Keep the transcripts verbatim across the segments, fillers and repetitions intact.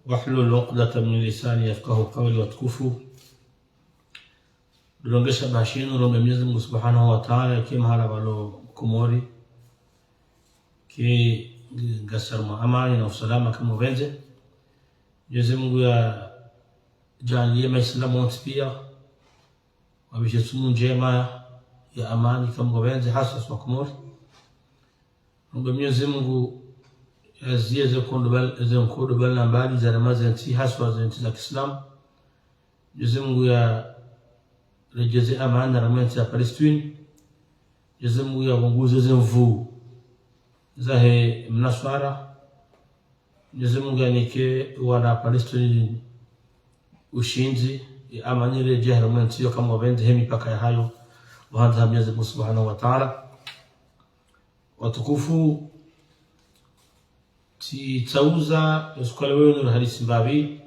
واحلل عقدة من لساني يفقهوا قولي. Watukufu, ndo rongoa bahi shinu, rombe Mwenyezi Mungu Subhanahu wa Ta'ala, yeka mahala pvwalo Komori, yeka ngasi harumwa amani na usalama hama ngapvendze. Mwenyezi Mungu yadjaanliye Maislamu wontsi piya wapvire tsumu ndjema ya amani hama ngapvendze, haswa wasi wa Komori. Rombe Mwenyezi Mungu yaziye ze nkodo mbali, ze nkodo mbali na mbali zarema ze ntsi, haswa ze ntsi za Kiislamu. Mwenyezi Mungu yaredjeze amani harumwa entsi ya Palestine. Mwenyezi Mungu yapvunguze ze nvu zahe mnaswara. Mwenyezi Mungu yanike wana Palestine ushindzi, ye amani iredjee harumwa entsi iyo hama ngapvendze, he mipaka yahayo, pvwandza ha Mwenyezi Mungu Subhanahu wa Ta'ala. Watukufu, tsitsauza, yo suala wenu rahadisi mbapvi,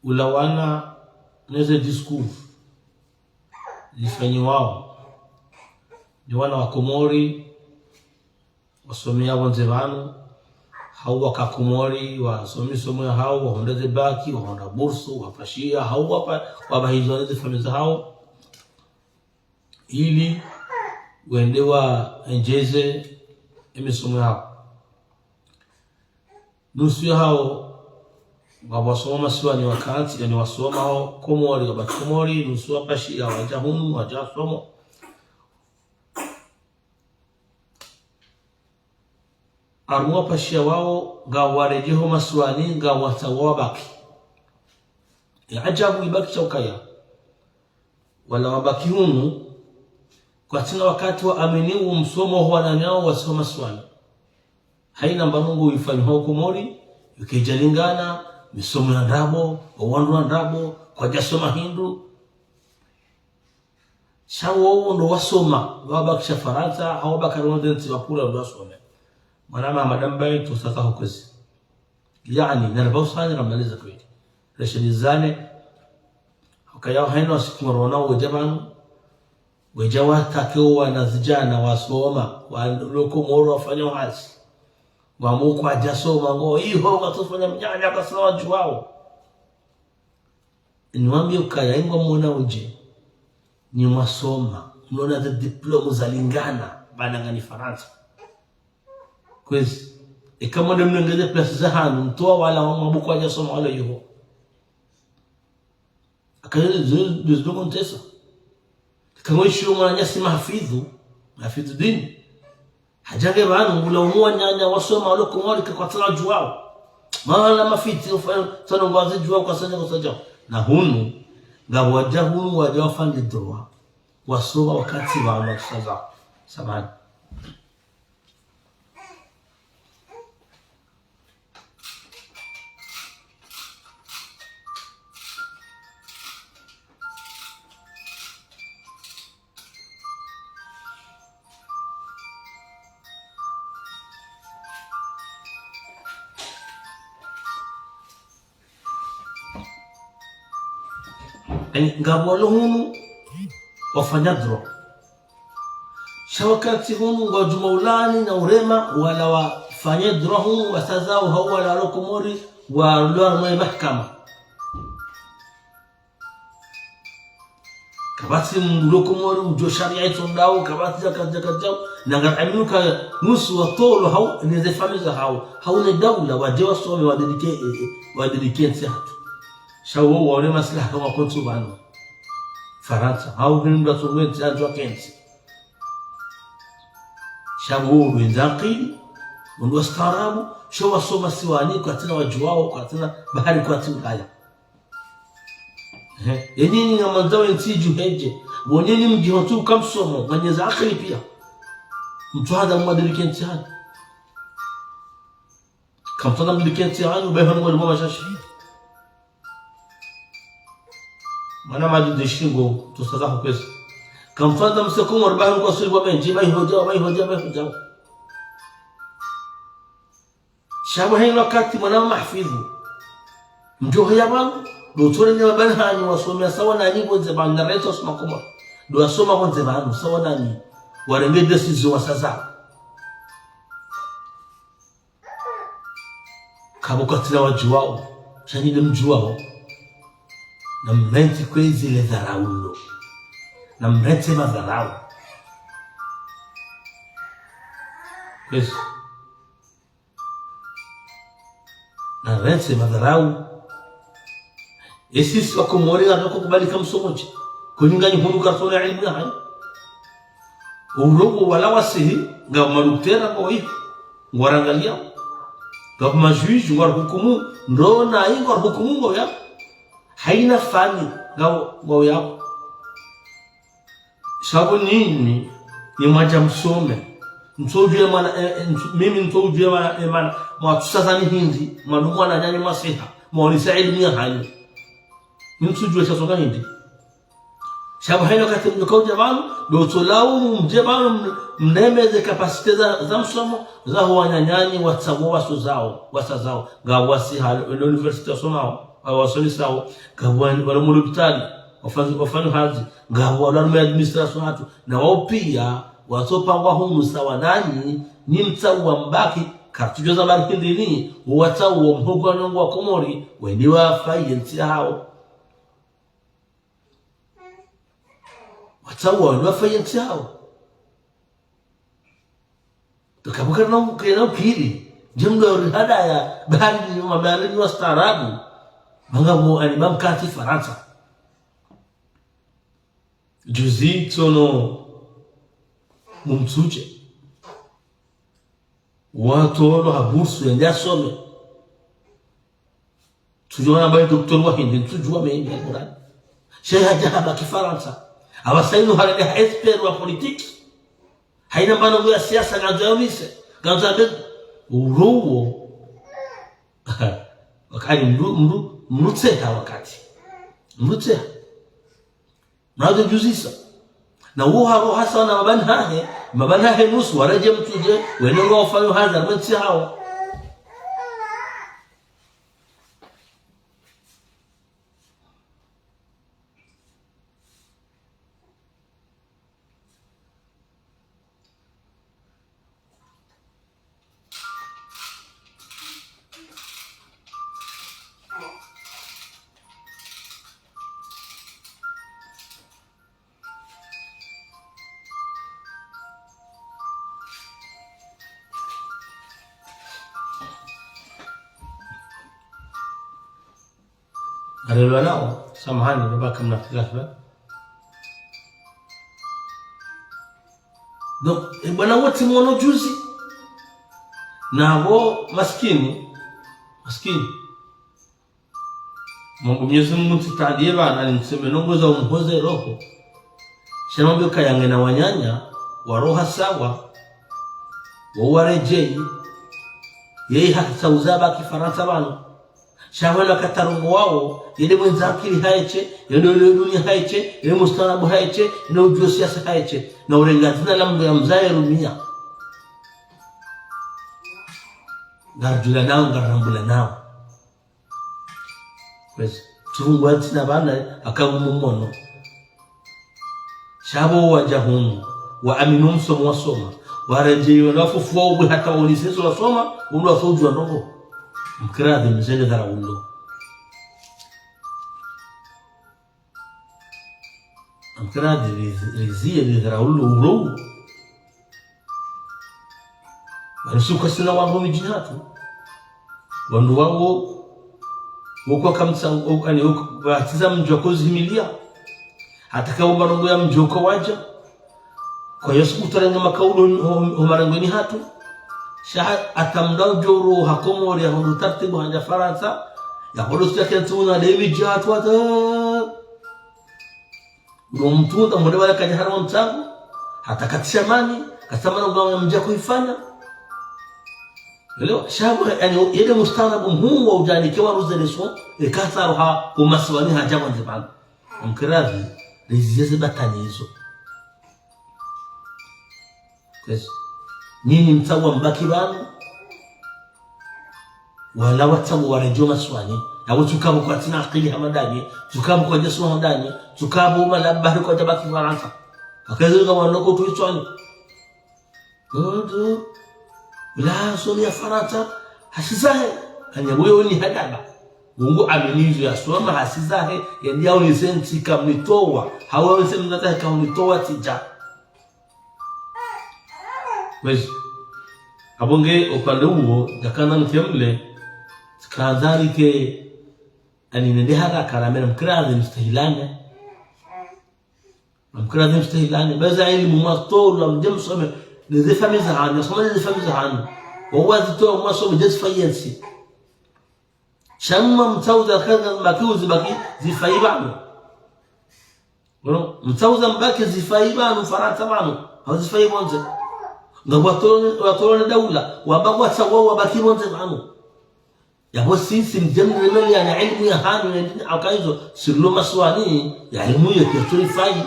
ulawana neze discours zifanyiwao ni wana wa Komori, wasomea pvondze pvanu, hau waka Komori, wasoma misomo yahawo, wahundra ze bac, wahundra bourse, wapashiya, hau wapa-, wapvahizwa neze famiyi zahawo, ili wende waendjeze emisomo yahawo. Nusu yahawo ngwasoma masiwani wakantsi, yaani wasoma ho Komori, wabaki Komori, nusu wapashiya wadja hunu, wadja wasoma. Harumwa wapashiya wawo, ngawaredjei ho masiwani, ngwatsaho wabaki. Ya ajabu ibaki sha ukaya, wala wabaki hunu, kwatsina wakati waamini wo msomo ho wananyawo wasi ho masiwani. Haina mbapvi ngo ifanyiwa ho Komori, yo kaidjalingana, misomo ya ndrabo, wandru wa ndrabo, kwadjasoma hindru. Sha wowo ndo wasoma, wabakisha Farantsa, hau wabaki harumwa ze ntsi wapvira ndo wasome. Mwanama Hamada Mbaye, ntsusaza ho kwezi. Yaani, naripvausanyi ramaliza kweli. Reshilizane, ukaya haina wasiku ngwaronao wedja pvanu, wedja watake wo wana zidjana wasoma, walo Komori wafanya hazi. Ngwambo kwadjasoma ngo, iho ngatsofanya mnyanya kwatsina wadjuwao. Niwambiye ukaya, ingwa mwona udje, nyi mwasoma, mnona ze diplôme zalingana, bana ngani Farantsa. Kwezi, eka mwende mnengeze place zahanyu, mtowa wala wa mabuku wadjasoma wala iho. Aka ze, ze, ze, zidoko ntesa. Eka mwishiyo mwananyasi Mahafidhu, Mahafidhu Dini. Hadja nge pvanu, ngula unu wananya wasoma walo Komori ke kwatsina wadjuwao. Mahala mafiti, ufanya, tsano ngwazidjuwao kwatsina kwatsina djao. Na hunu, ngapvo wadja hunu, wadja wafanye droit. Wasoma wakati pvanu, sasa. Samahani. Yaani, ngapvo walo hunu wafanya droit. Sha wakati hunu ngwadjo maulani na urema, wala wafanye droit hunu, wasazao hau wala walo Komori, walo harumwa mahakama. Kapvatsi mndru ulo Komori udjo sharia itsondao, kapvatsi djaka, djaka, djaka. Na ngaraamini uka nusu watolwa hau, neze famiyi zahawo, hau ne daula, wadje wasome, wadédiqué, eh, eh, wadédiqué ntsi yahatru. Sha wo, waone maslaha wakontsu pvanu. Farantsa, hau hindru atsongo ntsi yahatru wakentsi. Sha wo, wendza akili, wandru wastaarabu, sho wasoma masiwani, kwatsina wadjuwao, kwatsina bahari, kwatsi Ulaya. Ehe, enyi ngamwandzao entsi idjuhedje. Wonyi mdji hotsu kamsomo, nganyeza akili piya. Mtsuhandza mwadédiqué ntsi yahanyu. Kamtsuhandza mdédiqué ntsi yahanyu, bahi hanu mwa mashashi. Mwana madidi shingo, ntsusaza ho kwezi. Kamtsuhandza mseko mwa bahi hanu kwasuli kwa mendji, bahi hodja, bahi hodja, bahi hodja. Sha pvo haina wakati mwana Mahafidhu. Ndjo heya pvanu, ndo tsore ne mabana hanyu wasomea sawa nanyi pvondze pvanu, na retso soma Komori. Ndo wasoma pvondze pvanu, sawa nanyi. Warenge décision wasazao. Kapvo katsina wadjuwao, sha nyi nde mdjuwao. Namrantsi kwezi le dharau lo. Namrantsi madharau. Kwezi. Narantsi madharau. Esi si Wakomori ngariko kubali kamsomo tsi. Kuni nganyi hunu kartsona ilimu ya hanyu. Urongoa wala wasihi, ngapvo madoktera ngwao iho, ngwarangalia. Ngapvo majuiji ngwaruhukumu, ndo nayi ngwaruhukumu ngwao ya. Hayina fani ngwao, ngwao ya. Sha pvo nyinyi, nyi mwadja msome. Ntsudjuwa mana, eh, eh, ntsu-, mimi ntsudjuwa mana, eh, mana, mwatsusazani hindri, mwananya nyi mwasiha, mwaonesa ilimu ya hanyu. Ntsudjuwa sha songa hindri. Sha pvo hayina wakati mdjo kaudja pvanu, ndo utsolaumu mdje pvanu m-, mnemeze capacité za, za msomo, zaho wananyanyi, watsawo wasozao, wasazao, ngapvo wasiha, le, le université wasomao, wa-, wasomesao, ngapvo wa-, walo mu lopitali, wafanyi, wafanyi hazi, ngapvo walo harumwa administration hatru, na wao piya, watsopangwa hunu sawa nanyi, nyi mtsawo mbaki, kartsudjuwa za bari hindri nyi, wo watsawo mhogo wa nongo wa Komori, wende wafaye ntsi yahawo. Watsawo wende wafaye ntsi yahawo. Tukabuka na ukena ukiri. Nyi mdjo rihadaya, bari nyi mabari nyi wastaarabu. Manga mo ani bamkati Farantsa. Juzi tsono mumtsudje. Watolwa ha bourse yende yasome. Ntsudjuwa mana baye docteur wa hindri, ntsudjuwa me hindri Alqur'an. Sha hadja hamba kifarantsa. Apvasa inu harende ha expert wa politique. Hayina mbana nguya siasa, ngandzo ya unise, ngandzo ya bedu. Urongoa. Wakati mdru, mdru, mdru tseha wakati. Mdru tseha. Mdru tseha. Na wo haroha sawa na mabani hahe, mabani hahe nusu, waredjei mtsudje, wende ngwafanyo hazi, harumwa entsi yahawo. Ngarelwa nao, samahani, nabaka mna khilafa. Donc, e bwana wontsi mwono juzi. Napvo maskini, maskini. Mungu Mwenyezi Mungu ntsitaliye pvanu, ani mseme nongo za umhoze roho. Sha nambe ukaya ngena wananya, waroha sawa, wo waredjei, yeye hakitsa uza baki Farantsa pvanu. Sha wala katarongowawo, yende mwendza akili haeshe, yende ole dunia haeshe, yende mustaarabu haeshe, yende udjuwa siasa haeshe, na urenga dzina la mdru ya mzaye rumia. Ngaridjula nao, ngarirambula nao. Kwezi, tsurungwa ntsina pvanu, akabu mumono. Sha pvo wadja hunu, waamini omsomo wasoma, waredjei wende wafufuwa ubwe hata waonese izo wasoma, ulu wafa udjuwa ndrongo. Mkiradhi mzele dharau lo. Mkiradhi riz-, rizie le dharau lo ulo. Pvanu suka sina wandru midjini hatru. Wandru wawo, woko wakamtsa, wo-, ani, woko, watsiza mdji wa kozihimilia. Hata kawo marongo ya mdji woko wadja. Kwa hiyo siku utarenga makaulo ho, ho marengweni hatru. Sha hata mdru udjo roha Komori ya hundru taratibu handja Farantsa. Ya hundru sitake ntsu na demi dja hatru hata. Ulo mtunda mwende wala kadja harumwa mtsango, hata katsisha mani, katsisa mana ngwa mdja kuifanya. Elewa, sha pvo, yani, yende mustaarabu mhuu wa udjani ke waruze leso, e katsaroha, umasiwani hadja mwandze pvanu. Mkiradhi, rizie ze batwali izo. Kwezi. Nyinyi mtsawo mbaki pvanu. Wala watsawo waredjei omasiwani. Yapvo tsuka pvo kwatsina akili hama ndanyi. Tsuka pvo kwadjasoma hama ndanyi. Tsuka pvo mala bahari kwadja baki Farantsa. Kakeze nga wanoko tu itswani. Godo. Ula somi ya Farantsa. Hasizahe. Anya buyo ni hadaba. Mungu aminizo yasoma hasizahe, yandi yaonese ntsi kamnitowa. Hawa onese mnata kamnitowa tsidja. Wezi. Apvo nge upande uwo, ngakana nkemle, tsikandza rike, ani nende haraka, ramera mkirazi mstahilane. Mkirazi mstahilane. Beza ilimu mwatolwa, mdje msome, neze famiyi za hanyu, soma neze famiyi za hanyu. Wawazitowa mwasome, neze fayensi. Sha mma mtsauza kaza mbaki uzibaki zifayi pvanu. Ngono, mtsauza mbaki zifayi pvanu, Farantsa pvanu, hau zifayi pvondze. Nga watolone, watolone daula, wabaki watsawa wabaki pvondze pvanu. Yapvo sisi mdje mremele yana ilimu ya hanyu, ne ndini akaizo, sirilo masiwani, ya ilimu yo ketsu rifayi.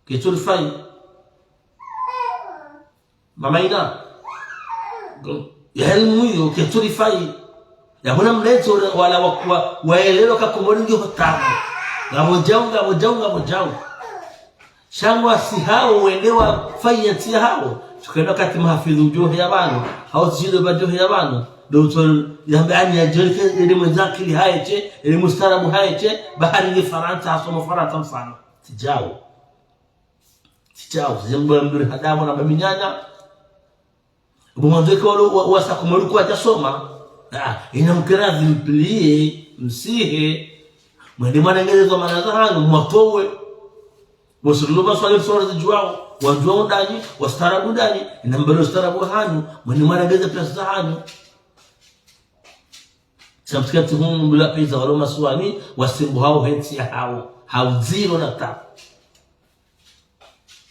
Ketsu rifayi. Mama ina. Ya ilimu yo ketsu rifayi. Yapvo namletso wala wa, wa, waelewa ka Komori ngiyo tabu. Ngapvo djau, ngapvo djau, ngapvo djau. Sha ngwasihao wende wafayi yentsi yahawo. Shukenda kati mahafidhu udjoheya pvanu. Hau tsidjo pvadjoheya pvanu. Ndo utso yambe ani yadjorike ilimu za akili haye she, ilimu ustaarabu haye she, bahari nge Farantsa, hasomo Farantsa mfano. Tsidjao. Tsidjao, tsidjao mburi hadamu na baminyanya. Bo mwandzo eka walo wa, wasa Komori kwadjasoma. Ah, ina mkirazi mpliye, msihe. Mwende mwanengeze zo mana za hanyu, mwatowe. Bo sirilo maswali mswala zidjuwao, wadjuwa undani, wastaarabu ndani, ina mbele ustaarabu hanyu, mwende mwanengeze pesa za hanyu. Sha mtsikati hunu mbula pesa walo masiwani, wasimbu hao hentsi yahawo, hau ziro na tabu.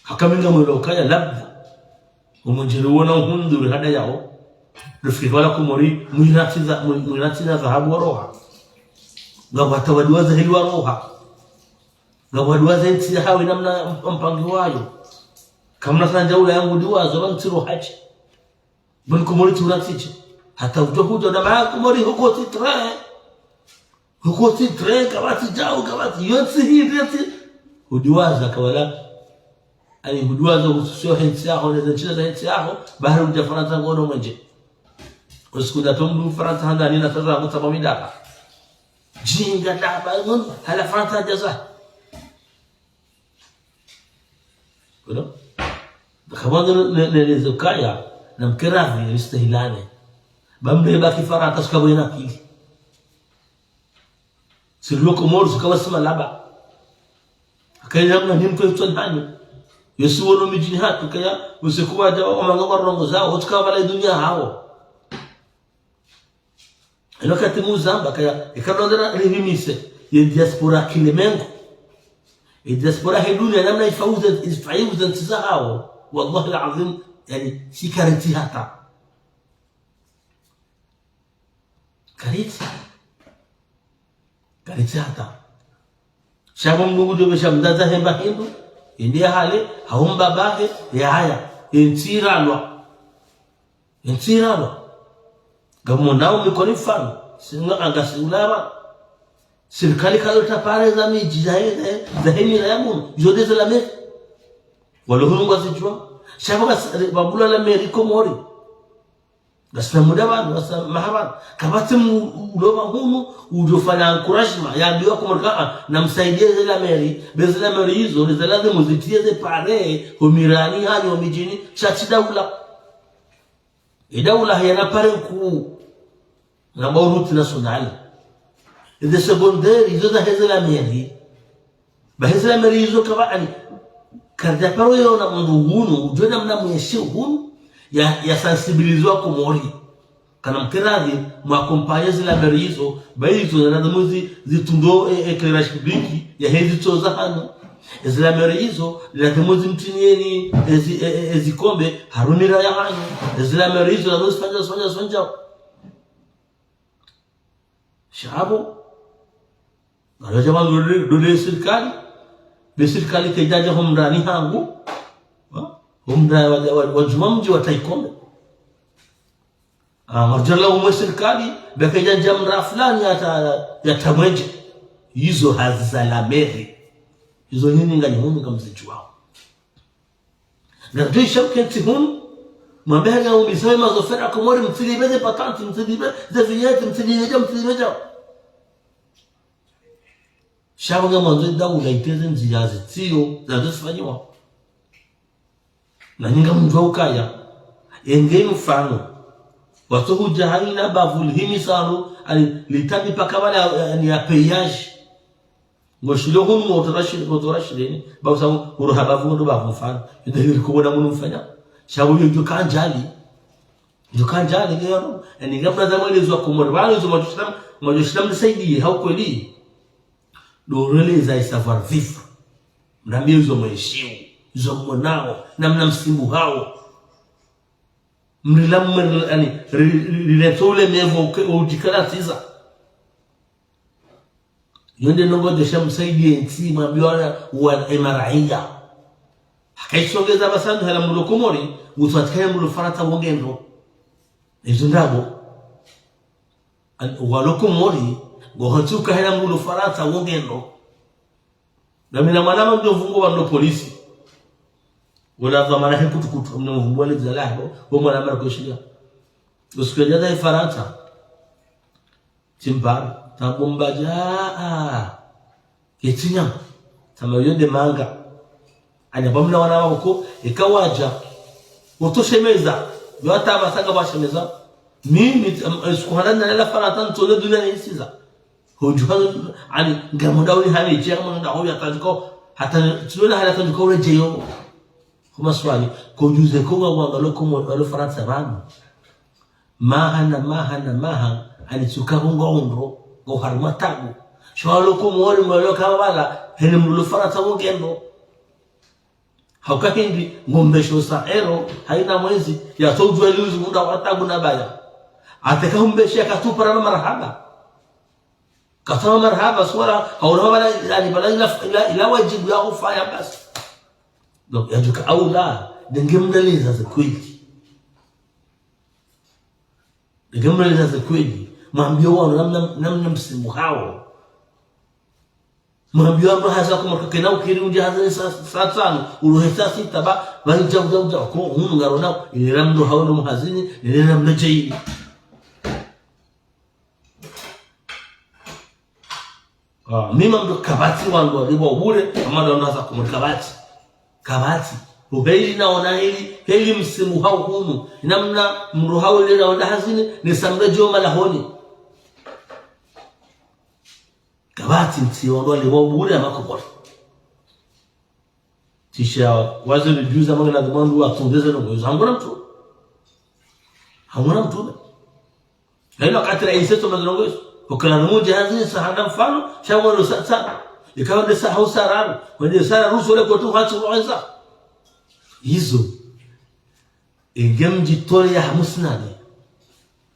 Haka mi ngamwelewa ukaya labda, umwenjeli wona uhundru hada yawo, lufikiri wala Komori, mwirantsi za, mwi-, mwirantsi na dhahabu waroha. Ngapvo hata waduwaza heli waroha. Ngapvo waduwaza yentsi yahawo namna mp-, mpangiwayo. Kamna sandja ula yangu duwaza, ba ntsiro hache. Bon Komori tsi urantsi she. Hata udjo hudjo na ma Komori huko tsi très. Huko tsi très, kapvatsi djau, kapvatsi yontsi hindri yentsi. Hudiwaza kawala. Ani hudiwaza hususio hentsi yaho, neze ntsila za hentsi yaho, bahari udja Farantsa ngono mwenje. Usiku nda tomdu Farantsa handa nina tata kutsa mamidaka. Djinga daba, ngono, hala Farantsa djaza. Kono? Kamwando ne, ne, ne, zo kaya, na mkirazi, ristahilane. Ba mbe baki Farantsa suka bwena akili. Sirilo Komori suka wasima laba. Akaya namna ni mtwe mtwe hanyu. Yosi wono midjini hatru kaya, usiku wadja wa manga wa rongo zao, hotuka wala dunia hawo. Ino wakati muzamba kaya, eka nondera rihimise, ye diaspora kilemengu. Ye diaspora he dunia namna ifauze, ifauze ntsi zahawo. Wallahi al-azim, yani, si kariti hata. Kariti. Kariti hata. Sha bo mdru ngudjo besha mdzadze hemba hindru, yende yahale, hau mbabahe, yahaya, yentsi iralwa. Yentsi iralwa. Ngamonao mi koni mfano, singa anga si ulama. Sirikali kalo ta pare za midji za he, za he, za he mira ya munu, izo nde ze la mairie. Walo hunu ngwazidjuwa. Sha bo ngasi, babula la mairie Komori. Ngasina muda pvanu, ngasina maha pvanu. Kapvatsi mdru ulopva hunu, udjofanya encouragement, yambiwa Komori ka, ah, namsaidiye ze la mairie, be ze la mairie izo, ni za lazimu zitriye ze pare, ho mirani hanyu, ho midjini, sha tsi daula. Ye daula hayina pare nkuu, ngamba route nationale. Eze secondaire, izo za heze la mairie. Ba heze la mairie izo kapva ani, karidja paro yona mdru hunu, udjo namna mwenshi hunu, ya, ya sensibiliser wa Komori. Kana mkirazi, mwa accompagner ze la mairie izo, ba izo, na lazimu zi, zitunde, e, éclairage public, ya hezi tso za hanyu. Eze la mairie izo, lazimu zimtriyeni, ezi, e, e, ezi kombe, harumwa mira ya hanyu. Eze la mairie izo, lazimu zifanye, zifanye, zifanye. Sha bo. Ngalo dja pvanu dole, dole sirikali. Be sirikali kayidjadja ho mrani hangu. Ha? Ho mra wa, wa, wa djuma mdji wa Taikombe. Ah, ngardjala umwe sirikali, be kayidjadja mra fulani yata, yata mwenje. Izo hazi za la mairie. Izo nyinyi nganyi hunu ngamzidjuwao. Ngarudjo isha ukentsi hunu, Mwambe hali ya umisawe mazofera Komori, mtsilipve ze patente, mtsilipve ze vignette, mtsilipve dja, mtsilipve dja. Sha pvo ngamwandzo daula itreze ndziya zitsiyo, zazo zifanyiwa. Na nyi ngamdjuwa ukaya, yenge mfano. Watso hudja hayina bavu lihimi salo, ali litani paka pvala, yani ya péage. Ngoshilo hunu motora shile, motora shileni, bavu samu, huru ha bavu ndo bavu mfano. Yende hili kubona munu mfanya. Sha pvo yodjo kandjali. Yodjo kandjali, ngeyano. Yani ngamna za mwelezo wa Komori. Wale zo mwadjo shila, mwadjo shila mnisaidiye, ha ukweli. Ndo releza i savoir-vivre. Mnambiye zo mweshiwo, zo mwonao, namna msimbuhao. Mrila mwe, yani, ri-, ri-, riletso ule mevo ke, udjikala tsiza. Yonde nongo desha msaidiye ntsi, mwambiwa wa emaraiya. Hakaisongeza pvasa ndo hela mlo Komori, utsatike mlo Farantsa wongendo. Izo ndrabo. An-, walo Komori, ngohantsi ukahela mlo Farantsa wongendo. Na mina mwana mdjo vungu wa ndo polisi. Wala dhwamana he kutukutu, mna mvumbu wale dzalaho, wo mwana mara kweshiya. Usiku ya djana Farantsa. Timbara, tambumba dja, ah. Yetinya, tama yonde manga. Anya pvamna wana wako, ikawadja. Woto shemeza, yo hata pvasa ngapvo shemeza. Mimi, am, siku hana na lela Farantsa, ntole dunia ni isiza. Hodjuha, ani, ngamonda uni hane, dje, ngamonda ho ya tandjuka, hata, tsulona hana tandjuka ule djeyo. Kuma swali, kodjuze ko ngwanga lo Komori, lo Farantsa pvanu. Maha na maha na maha, ani tsuka hunga undro, ngo harumwa tabu. Sho walo Komori, mwelo kama pvala, hene mlo Farantsa wongendo. Hauka hindri, ngombesho sa ero, hayina mwezi, ya tso udjuwa liuzi munda wa tabu na baya. Ateka humbeshe ya katsu para na marahaba. Katsu na marahaba, swala, hauna pvala, yani, pvala ila, ila, ila wadjibu ya hufanya basi. Donc, yadjuka aula, nenge mnaleza ze kweli. Nenge mnaleza ze kweli. Mwambiye wanu namna, namna msimbuhao. Mwambiye wanu haza kuma kakena ukiri undji haza sa, sa tsanu, ulohe sa sita ba, ba udja, udja, udja, ko, hunu ngarona, inera mlo hao no muhazini, inera mlo djeini. Ah, mima mdo kapvatsi wandru walipvwa bure, amado wandru haza Komori kapvatsi. Kapvatsi. Ubeili naona heli, heli msimbuhao hunu. Namna mdru hawelera wenda hazini, ne sambe djo malahoni. Kapvatsi ntsi wandru walipvwa bure hama Komori. Tsi sha waziri juzi amangena dhwamana wa tsongeze no mwezo. Hanguna mtru. Hanguna mtru. Na ilo wakati raisi yesu mazilongo izo. Ukala numu jahazi ni sahanda mfano, sha mwalo sa, sa. Ikawa nde saha usararu, wende sararu sole kwetu hatsi uloenza. Izo. Enge mdjitole ya hamusinani.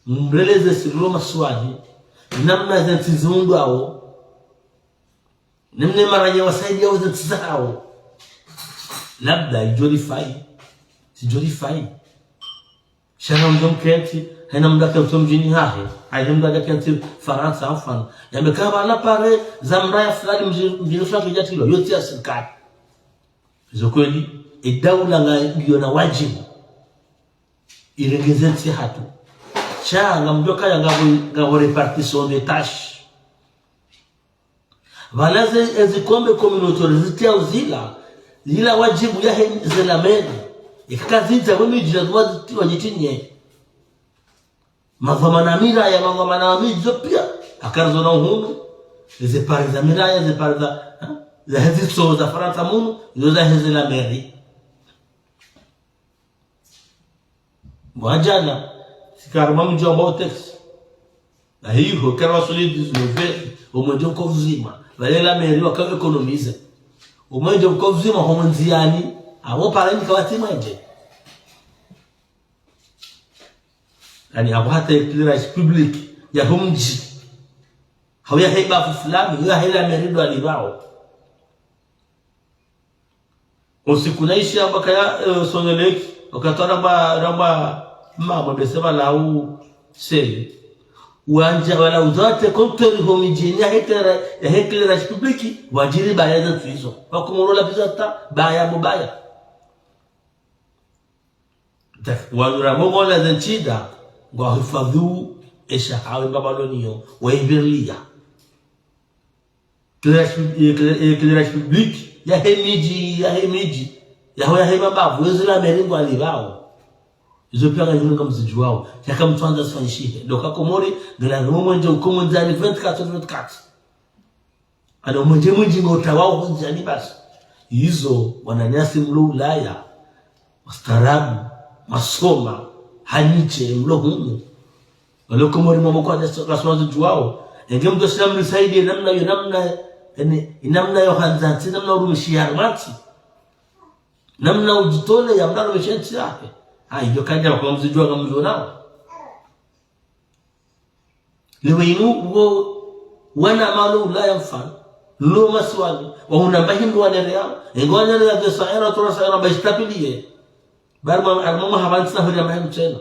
Mreleze sirilo maswali. Namna ze ntsi ziundwao. Namna maranya wasaidiya weze ntsi zahawo. Labda idjo rifai. Sidjo rifai. Sha na mdjo mkentsi, hayina mdru akentsi mdjini hahe, hayina mdru akentsi Farantsa, mfano. Yambe kaba na pare za mraya fulani mdji-, mdjini fulani kidjatilo, yo tsi ya sirikali. Izo kweli, e daula ngiyo na wadjibu. Irengeze ntsi hatru. Sha, ngamdjo kaya ngapvo, ngapvo répartition des tâches. Pvala ze, ezikombe communautaire zitiya uzila, zila wadjibu yahe ze la mairie. Ikaka zidja we midji lazima zitiwa djitinye. Madhwamana miraya, madhwamana wa midji zo piya. Haka rizona uhundru. Eze pare za miraya, eze pare za, ha? Za hezitso za Farantsa munu, zo za heze la mairie. Mwa djana, sika harumwa mdji wa Mbotex. Na hiho, kera wasuli dix-neuf, omwendje uko uzima. Pvale la mairie waka économiser. Omwendje uko uzima, ho mwandziyani, abo pare nika wati mwendje. Yaani, abo hata éclairage public, ya ho mdji. Hau yahe bafu fulani, yahe la mairie ndo alipvao. Usiku naishi amba kaya, eh, Sonelec, wakati ramba, ramba, mama bese pvala u sele. Wandja pvala uzote kontori ho midjini yahe éclaira-, yahe éclairage public, wadjiri baya za twizo. Wakumorola piza ta, baya bo baya. Wanu ra Mungu wana ze ntsida, ngwahifadhwi esha hawe ngapvalo niyo, waivirilia. Éclairage pub-, éclair-, éclairage public, yahe midji, yahe midji, yaho yahe mabavu, yezi la meri ngwalipvao. Izo piya nganyunga mzidjuwao, yaka mtsandza zifanyishihe. Ndo ka Komori, ngena numo mwenje uko mwenje ani vingt-quatre sur vingt-quatre. Ano mwenje mwindji ngo utawao hondze ani basi. Izo, wananyasi mlo Ulaya, wastaarabu, masoma, hanitse, mlo hunu. Walo Komori mwamoko hata so-, kasoma zidjuwao. Enge mdru sina mnisaidie namna yo, namna, yani, namna yo handza ntsi, namna urumishi ya harumwa ntsi. Namna udjitole ya mdru urumishi ntsi yahe. Ha, iyo kanja kwa mzidjuwa ngamdjuwa nao. Lewo inu wo wana malo Ulaya mfano. Lo masiwani. Wahuna mba hindru wanerea. Engo wanerea de saera, tora saera, mba istabilie. Bari mwa, arimo mwa habansi na hori ya mba hindru tsena.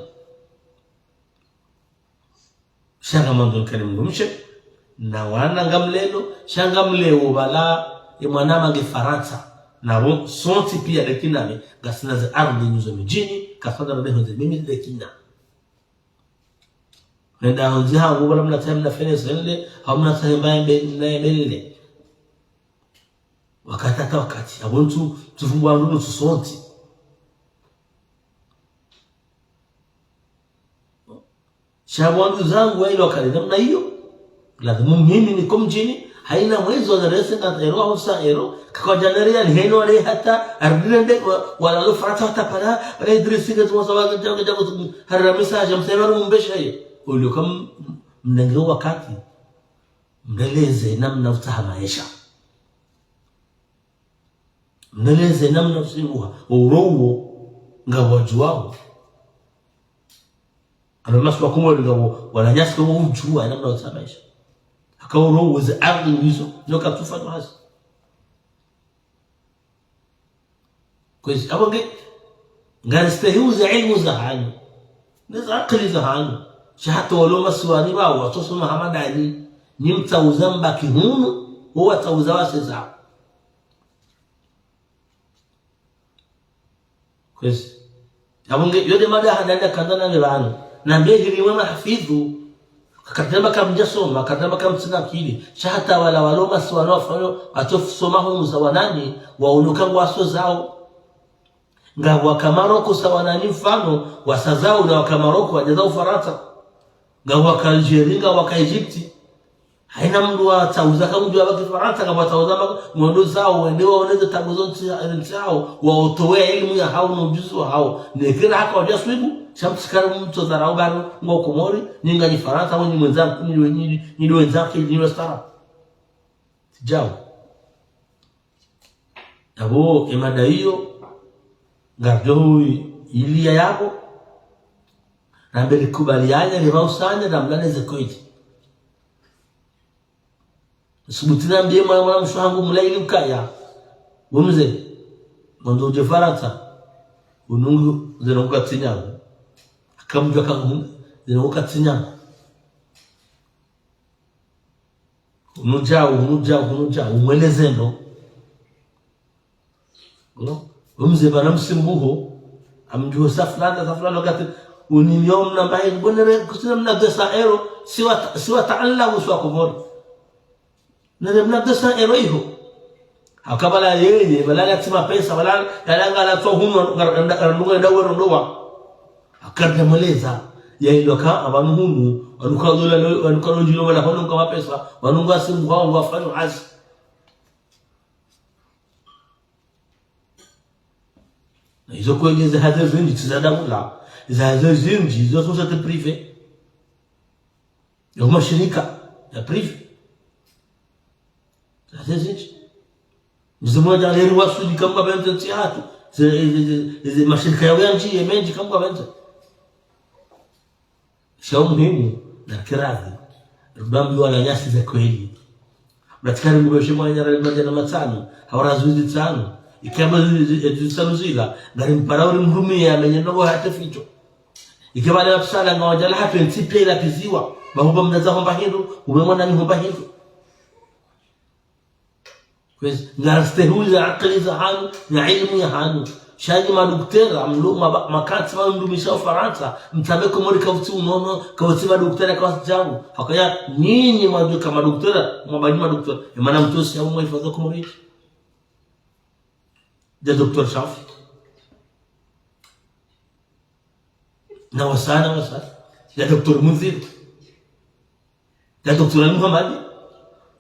Sha ngamwandzo nkane mdrumshe. Na wana ngamlelo. Sha ngamleo bala. E mwana mange Farantsa. Na wo, sontsi piya de kinami. Ngasina ze ardhi nyizo midjini. Kasanda na de honze mimi de kina. Nenda hondzi hangu, wala mna tsahe mna fenese nle, hau mna tsahe mba yembe, mna yembe nle. Wakati hata wakati, apvo ntsu, tsufumbwa ndunu tsusontsi. Sha wandru zangu wa ilo wakati namna iyo, lazimu mimi niko mdjini, haina mwezi wa zarese na ero hau sa ero, kakwa djana reali heno wale hata, arudire nde, wa-, wala lo Farantsa hata para, wala Idrisi ke tuwa sawa ke jago jago tu, harira message, msema rumu mbesha ye. Ulio kam, mnenge wakati, mneleze namna utsaha maesha. Mneleze namna usibuha, uro uwo, ngawadjuwao. Ano masiwa Komori ngawo, wananyasi ngawo udjuwa namna utsaha maesha. Haka uro uwo ze ardhi wizo, no katsufa no hasi. Kwezi, apvo nge, ngaristehi uze ilmu za hanyu. Neze akili za hanyu. Sha hata walo masiwani pvao, watsosoma hamadani. Nyi mtsauza mbaki hunu, wo watsauza waseza. Kwezi. Apvo nge, yo de mada handani kandza na levanu. Na mbe hili mwe mahafidhu. Katamba kamdjasoma, katamba kamtsina akili. Sha hata wala walo masiwani wafano, watsosoma ho muza wanani, waunuka ngwasozao. Ngawaka Maroko sa wanani mfano, wasazao na waka Maroko, wadjeza Ufarantsa. Ngawaka Algérie, ngawaka Egypte. Haina mndru watsauza kamdjuwa pvaki Farantsa, ngapvo watsauza ma-, ngondo zao, wende waoneze tabu zo ntsi, ntsi yao, waotowe ilmu ya hao, no ujuzi wa hao. Nekira haka wadja swibu, sha mtsikari mtsodharau baro, ngo Komori, nyi nganyi Farantsa, nyi mwendza, nyi, nyi, nyi wendza, nyi westara. Tsidjao. Apvo, emada iyo, ngardjo iliya yapvo, nambe rikubaliane, rivausane, ramlane ze kweli. Subuti nambiye mwana, mwana mshe hangu mlaili ukaya. We mze, ngondo udje Farantsa. Unungu, zeno kuka tsi nyangu. Akamdjuwa kangu, zeno kuka tsi nyangu. Hunu djau, hunu djau, hunu djau, umweleze ndo. No? Umze bana msimbuho, amdjuho sa fulana, sa fulana, wakati unimio mna mbaye, bonere, kusina mna deux cents euros, siwa ta-, siwa taala uswa Komori. Nere mna deux cents euros iho. Hakabala yeye, bala ya tima pesa, bala ya langa la tso hunu, ngar-, ngar-, ngar-, ngar-, ngar-, ngar-, ndowa. Akarda mweleza, ya iloka, abanu hunu, wanuka lola, wanuka lojilo, wala hunu nga mapesa, wanu nga simu, wanu nga fanyo hazi. Na izo kweli ze hazi zindji tsi za daula, ze hazi zindji, izo société privée. Yo mashirika ya privé. Za zezindji. Mzee mmoja leo wasuli kamwe pvendze ntsi hatru. Ze, ze, ze, ze mashirika ya wendji, ye mendji kamwe pvendze. Sha muhimu, na kiradhi. Rubambi wananyasi ze kweli. Mdatsikari ngube shimwa nyara lima djana matsanu. Hawara zuzi tsanu. Ikamba zuzi, zuzi, zuzi tsanu zila. Ngari mpara uri mrumiya, menye ndogo hata ficho. Ike bale wapvisala nga wadjala hapve ntsi piya ila piziwa. Bahuba mnaza homba hindru, ube mwana ni homba hindru. Kwezi, ngaristehi uze akili za hanyu, na ilmu ya hanyu. Sha nyi madoktera, mlo, maba-, makati mndrumisha Ufarantsa, mtsambe Komori kavutsi unono, kavutsi madoktera kavutsi djabu. Hakaya, nyinyi mwadjuka madoktera, mwamba nyi madoktera. Emana mtsosi ya umwe ifadho Komori. Ya Docteur Shafi. Na wasaya, na wasaya. Ya Docteur Munziri. Ya Docteur Ali Muhammad.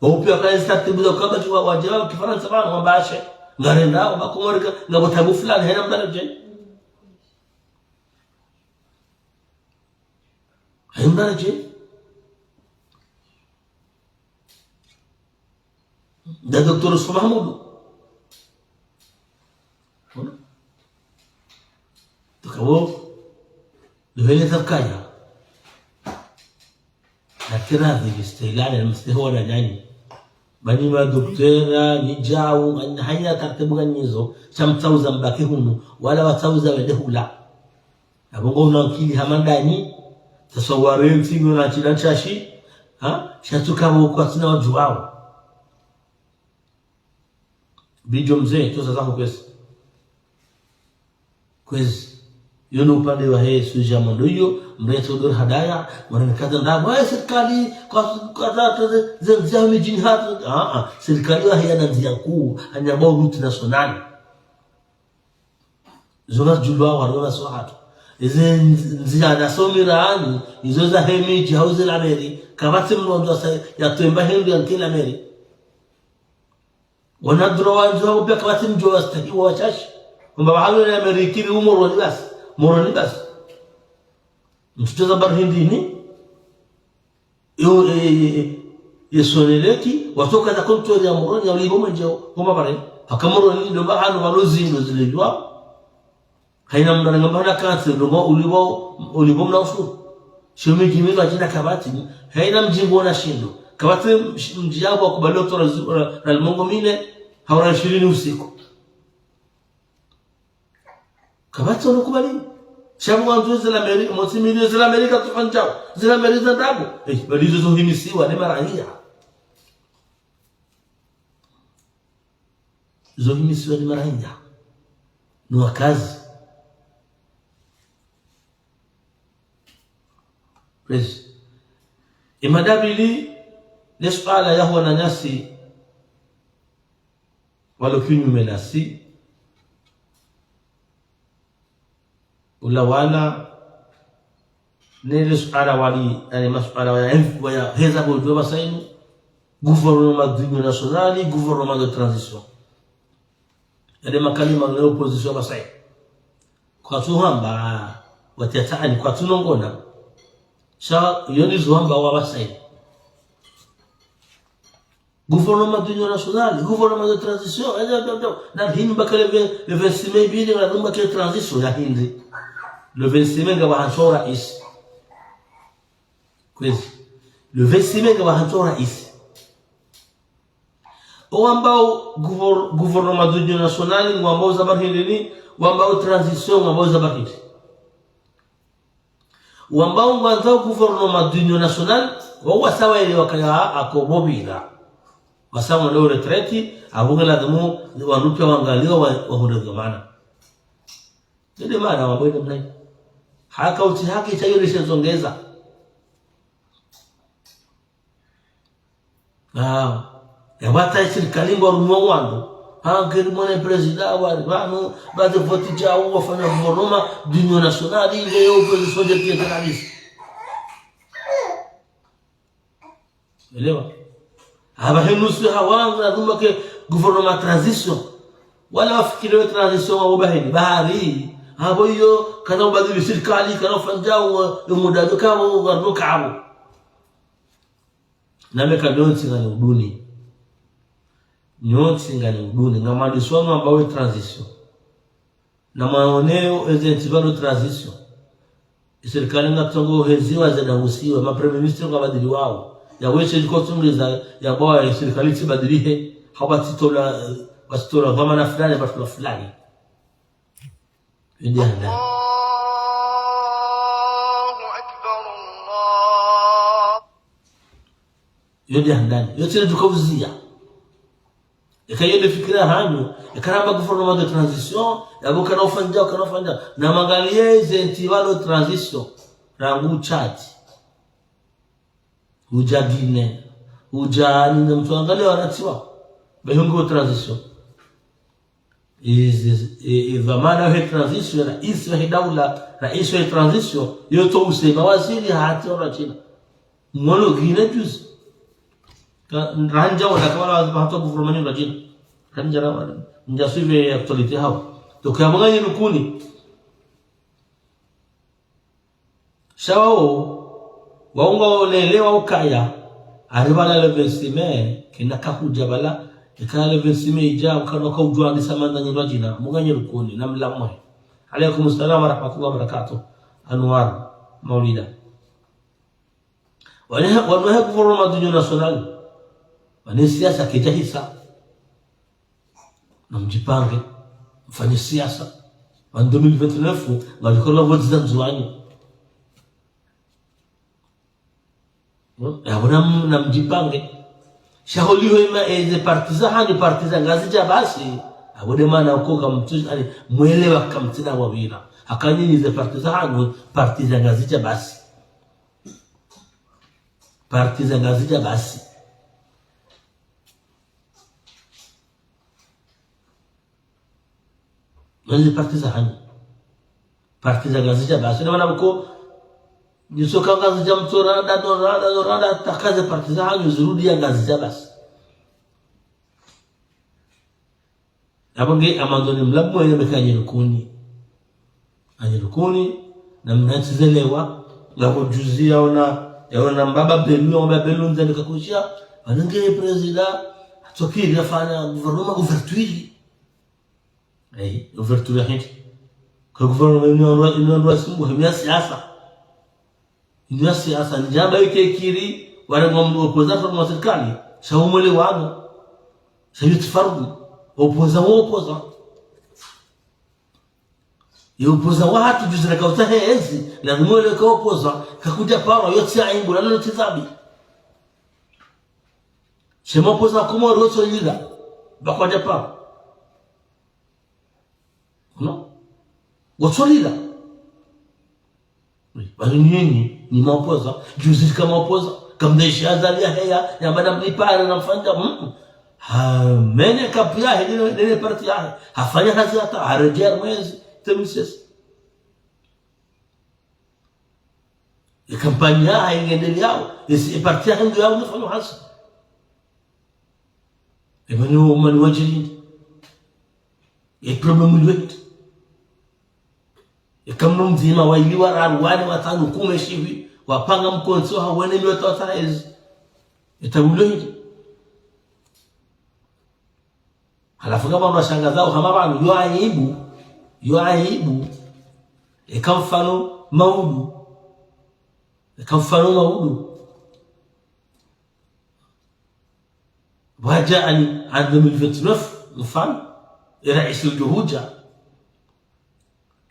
Wao pia waka ezi taratibu za ukamba ki wa-, wadja Kifarantsa pvanu, wamba ashe. Ngarenda, wamba Komori ka, ngapvo tabu fulani, hayina mdru aredjeyi. Hayina mdru aredjeyi. Nda Docteur Youssouf Mahamoudou. Hona? Toka wo, ndo hene tafkaya. Na kira zi bisteilane, msteho wana nyanyi. Ba nyi madoktera, nyi djawu, hayina taratibu nganyizo, sha mtsauza mbaki hunu, wala watsauza wende hula. Apvo ngo una nkili hama ndanyi, tasawari ntsi ngona shida ntsashi, ha? Sha tsuka wo kwatsina wadjuwawo. Bidjo mze, tosa zaho kwezi. Kwezi. Yo no upande wahe sujet ya mwando iyo, mrentsi udor hadaya, mwana nikaza ndrabo, "Eh, sirikali, kwa, kwa, kwa, kwa, ze, ze ndziya midjini hatru." Ah, ah, sirikali wahe yana ndziya nkuu, hanyamba route nationale. Zo ngazidjulwa wanu na so hatru. Eze nzi-, ndziya na so mirani, izo zahe midji hau ze la mairie, kapvatsi mndru wandza sa yatwemba hindru yanike la mairie. Wana droit wandzo wapvo pia kapvatsi mdjo wastahi wa washashi. Kwamba pvahanu la mairie kiri u Moroni basi. Moroni basi. Mtsutsoza bari hindri ni? Yo, e, e, e, ye Sonelec, watsoka na contrôle ya Moroni, ya ulivo mwenje, homa pare. Haka Moroni, ndo pvahanu pvalo zindru zilejwa. Hayina mndru ngamba hana kantsi, ndo ngo ulivo, ulivo mna ushuru. Sho midji minu hachina kapvatsi, hayina mdji ngona shindru. Kapvatsi mdji, mdji yapvo wakubali utora zu-, ra, ra limongo mine, hau ra ishirini usiku. Kapvatsi ono kubali. Sha pvo wandzo ze la mairie, motsi milioni ze la mairie katsufanya djawu. Ze la mairie za ndrabo. Eh, bali izo zohimisiwa ni maraiya. Zohimisiwa ni maraiya. No wakazi. Kwezi. Ye mada ya pvili, ne suala ya ho wananyasi walo kinyume nasi, ulawana nele suala wali, yani masuala waya, waya heza bo djo pvasa inu, gouvernement d'union nationale, gouvernement de transition. Yale makalima ya opposition pvasa inu. Kwatsu hamba, watiya tsaani, kwatsu nongona. Sha, yo ndizo hamba wapvasa inu. Gouvernement d'union nationale, gouvernement de transition, eh, eh, eh, eh, na hindri mbaka le ve-, le vingt-six mai pvili, na hindri mbaka le transition ya hindri. Le vingt-six mai ngapvo hantsi o rais. Kwezi. Le vingt-six mai ngapvo hantsi o rais. Owambao gouver-, gouvernement d'union nationale, ngwambao za bari hindri ni, wambao transition, ngwambao za bari hindri. Wambao ngwandzao gouvernement d'union nationale, wao wasa waelewa kaya ako bo pvira. Wasa mwendo retraite, apvo nge lazimu wandru pia wangaliwa wa, wahundre dhwamana. Nde mana wambao ine mnayi. Haka utsi haki sha yo lishe zongeza. Ah, yapvo hata ye sirikali ngwarumwa wandru. Ah, ngeri mwana président wa, pvanu, baze voti djawu wafanya gouvernement d'union nationale, nge yo opposition dje tiye kabisa. Elewa? Apvaha nusu ha wandru, lazima ke gouvernement transition. Wala wafikiri we transition wa ubaheni, bahari. Apvo iyo, kana ubadili sirikali, kana ufanya djawu, yo muda djo kapvo, ngardo kapvo. Nami ka nyontsi ngani uduni. Nyontsi ngani uduni. Ngamwandiswa ngwambao ye transition. Na mwaoneyo eze ntsi pvalo transition. Ye sirikali ngatsongo heziwa zenda usiwa. Ma premier ministre ngwabadiliwao. Ya weshe djiko tsungiza ya bwa ye sirikali tsibadilihe. Hapvo tsitola, eh, watsitola dhwamana fulani, watsitola fulani. Yo nde handani. الله أكبر، الله. Yo nde handani. Yo tsile djuka uziya. Eka yende fikira hanyu, eka ramba gouvernement de transition, yapvo kana ufanya, kana ufanya. Na mwangalie ze ntsi pvalo transition. Rangu Tchad. Udja Guinée. Udja nini mtsuangalie wanatsiwa. Behungu transition. Izi, i, i dhwamana he transition, raisi he daula, raisi he transition, yotso use mawaziri hata wa China. Mwono Guinée juzi. Ka, randja wala kawala wazi hata gouvernement wa China. Randja na wala. Ndja suivre actualité hawo. Donc, ya mwanganyi Rukuni. Sha wao, wao ngwao lele wao kaya, ari pvala le vingt-six mai, kena kahudja pvala, eka le vingt-six mai idja, mkana kaudjuwa ndisa mwanganyi Rukuni, mwanganyi Rukuni, na mlamwe. Alaykum salam wa rahmatullahi wa barakatuh. Anwar, Maulida. Wanu he, wanu he gouvernement d'union nationale. Wanu siasa kedjahisa. Na mdjipange, mfanye siasa. Wa deux mille vingt-neuf, ngadjokala voti za Ndzuwani. Hmm? Yapvo na m-, na mdjipange. Sha holiho ima eze parti za hanyu, parti za Ngazidja basi. Yapvo nde mana uko kamtsu, ani, mwelewa kamtsina wawira. Haka nyinyi ze parti za hanyu, parti za Ngazidja basi. Parti za Ngazidja basi. Nani parti za hanyu? Parti za Ngazidja basi. Nde mana mko, nisoka Ngazidja mtsora, da dora, da dora, da taka ze parti za hanyu, zirudi ya Ngazidja basi. Yapvo nge amandoni mlamwe yameka anyi Rukuni. Anyi Rukuni, na mnatsi zelewa, ngapvo juzi yaona, yaona mbaba Belu, yaona Belu ndzani kakusha, pvanu nge prezida, hatsokiri yafanya gouvernement ouverture. Eh, ouverture ya hindri. Ka gouvernement inu, inu, inu, inu, simbu, himya siasa. Inu ya siasa, ndjamba yike kiri, wale ngwa mnu opposant, mwa sirikali, sha umwelewano, sha yutsi faruku, opposant wa opposant. Ye opposant wa hatru juzi raka utsaha ezi, lazima wele ka opposant, kakudja parwa, yotsi aibu, lalo yotsi dhambi. Sha ma opposant Komori wotso lila, ba kwadja parwa. Non? Wotso lila. Oui, bali nyinyi, nyi ma opposant, juzi ka ma opposant, kamdeshi Azali yaheya, ya madame Nipare na mfanya, mm. Ha, mene kapu yahe, nene, nene parti yahe. Hafanya hazi hata, haredjea mwezi, deux mille seize. E kampanya yahe ingendeleao, e si, e parti yahe ndo yao nafanya hazi. E mani, mani wadjirindi. E problème ndo wetu. Eka mno mdzima, waili, wararu, wane, watsanu, kume, shivi, wapanga mkontsi, hawene mioto hata ezi. Etabu ilo hindri. Halafu ngapvo washangazao hama pvanu, yo aibu, yo aibu. Eka mfano maudu. Eka mfano maudu. Wadja ani, en deux mille vingt-neuf, mfano, e raisi udjo hudja.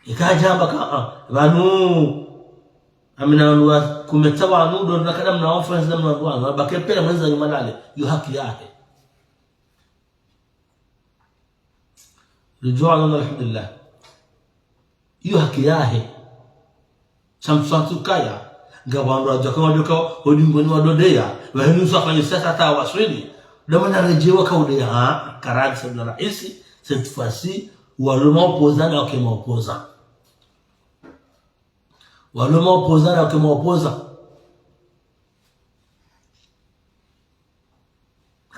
Ika hadja hamba ka, ah, pvanu, amina wandru wa kumeta wanu, ndo nakada mna wafanya zina mna wandru wanu, wabake pela mwenza nyuma nale, yo haki yahe. Ridjwa Allah, alhamdulillah. Iyo haki yahe. Sha mswatu kaya, nga wandru wadjaka wadjoka, odingoni wadodeya, wahenu sa fanya siasa hata waswili. Ndo mana redjewa kaudeya, ha, karagi sa mna raisi, cette fois-ci, walo ma opposant na wake ma opposant. Walo ma opposant na wake ma opposant.